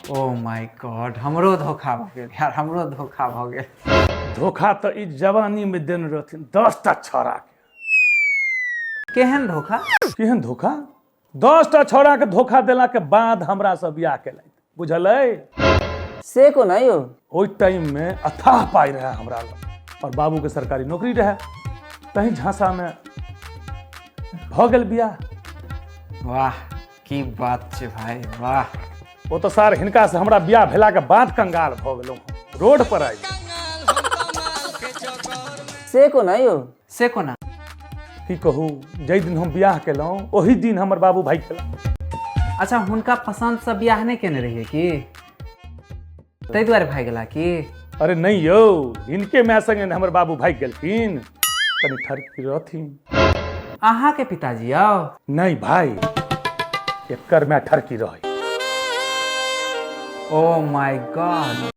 O my God, हमरो धोखा भऽ गेल यार, हमरो धोखा भऽ गेल। धोखा तऽ ई जवानी में देने रहथिन 10टा छौड़ा के। केहन धोखा? केहन धोखा? 10टा छौड़ा के धोखा देला के बाद हमरा से बियाह केलथि, बुझल अइ? से कोना यौ? ओहि टाइम में अथाह पाइ रहे हमरा लग और बाबू के सरकारी नौकरी रहे, तही झांसा में भऽ गेल बियाह। वाह की बात छै भाई, वाह। ओ तऽ सार हिनका से हमरा बियाह भेला के बाद कंगाल भऽ गेलहुँ, रोड पर आबि गेलहुँ। से कोना यौ? से कोना? की कहू, जाहि दिन हम बियाह केलहुँ ओही दिन हमर बाबू भागि गेला। अच्छा, हुनका पसंद से बियाह नहि केने रहियै की, ताहि दुआरे भागि गेला की? अरे नहीं यौ, हिनके माय संगे ने हमर बाबू भागि गेलखिन, कनि ठरकी रहथिन। अहाँ के पिताजी आउ? नहीं भाई, एकर माय ठरकी रहे। ओ my God.